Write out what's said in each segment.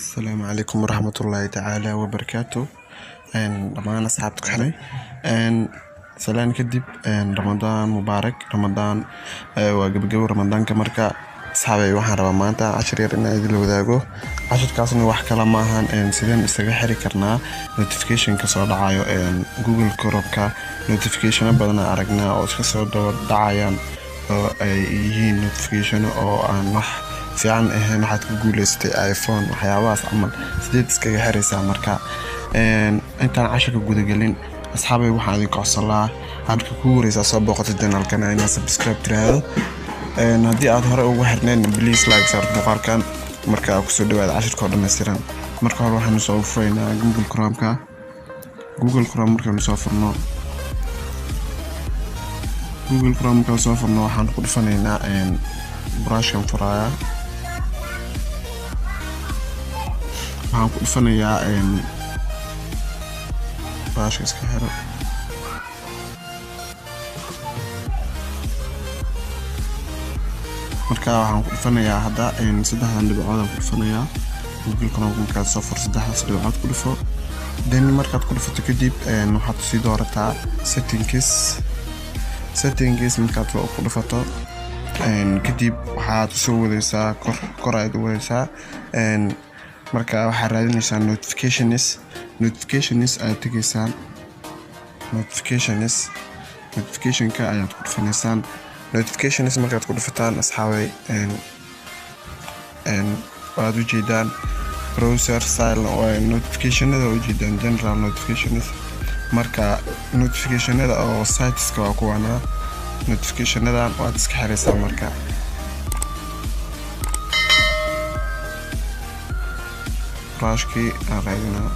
Asalaamu calaykum waraxmatullaahi tacaala wabarakaatu. Dhammaan asxaabta ku xidhay, salaan kadib, Ramadaan mubaarak. Ramadaan waa gabagabo Ramadaanka. Marka asxaabay, waxaan rabaa maanta cashir yar inaan idinla wadaago. Cashirkaasna wax kale maahan, sideen isaga xiri karnaa notification ka soo dhacayo Google Chrome-ka. Notificationo badan aragnaa oo iska soo daba dhacayaan oo ay yihiin notificationo oo aan wax fiican ahayn, waxaad ku guuleysatay iPhone, waxyaabahaas camal. Sideed iskaga xiraysaa? Marka intaan cashirka gudagelin, asxaabay, waxaan idinka codsan lahaa halka kugu horeysaa soo booqatay channelkana inaad subscribe tiraahdo. Haddii aad hore ugu xirnayn, please like saar muuqaalkan. Marka kusoo dhawaada cashirka oo dhammaystiran. Marka hore waxaanu soo furaynaa Google Chrome-ka. Google Chrome markaanu soo furno, Google Chrome markaan soo furno, waxaan ku dhufanaynaa brushkan furaaya. Waxaan ku dhufanayaa brushka iska xiro. Marka waxaan ku dhufanayaa hadda saddexdan dhibcood aan ku dhufanayaa. Google Chrome markaad soo fur, saddexdaas dhibcood ku dhufo. Then markaad ku dhufato kadib, waxaad sii doorataa settings. Settings markaad ku dhufato kadib, waxaad usoo wadaysaa kor, kor ayaad u wadaysaa. Marka waxaad raadinaysaa notifications. Notifications ayaad tegaysaan. Notifications, notificationka ayaad ku dhufanaysaan. Notifications markaad ku dhufataan, asxaabay, waad ujeedaan browser style notificationada, ujeedaan general notifications. Marka notificationada oo siteska waa kuwana. Notificationadan waad iska xiraysaa. Marka brushkii aan raadinaa.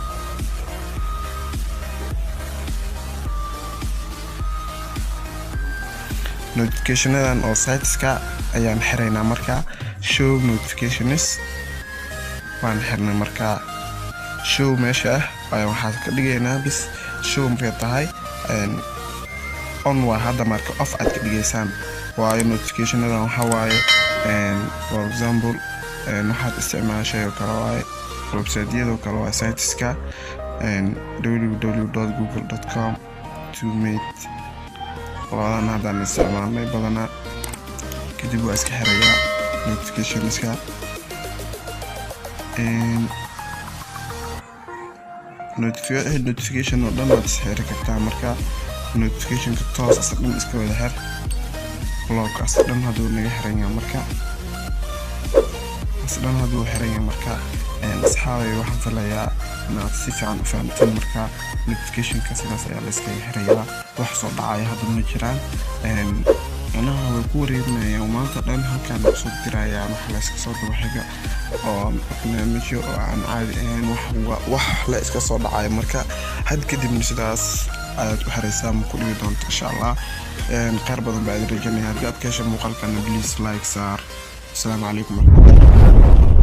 Notificationadan oo siteska ayaan xiraynaa. Marka show notifications waan xirnay. Marka show meesha ah ayaa waxaad ka dhigaynaa bis show markay tahay on waa hadda. Marka off aad ka dhigaysaan, waayo notificationadan waxaa waaye, for example, waxaad isticmaashay oo kale waaye, websiteyada kale waa siteska www.google.com to mate labadan haddaan isticmaalnay badanaa. Kadib waa iska xirayaa notificationska. Notification oo dhan waad isxiri kartaa. Marka notificationka toos asa dhan iska wada xir, block asa dhan hadduu naga xiran yahay. Marka asa dhan hadduu xiran yahay. Marka asxaabay, waxaan filayaa inaad si fiican u fahamteen. Marka notificationka sidaas ayaa la iskaga xirayaa. Wax soo dhacaya hadda ma jiraan, macnaha way ku wareerinayaan maanta dhan, halkaan kusoo dirayaan wax la iska soo daba xiga oo barnaamijyo oo aan caadi ahayn, wax la iska soo dhacayo. Marka had kadibna sidaas ayaad u xiraysaa, ma ku dhigi doonto insha Allah. Kheyr badan baa idin rajanaya. Haddii aad ka heshay muuqaalkana, please like saar. Asalaamu calaykum waraxmatullahi.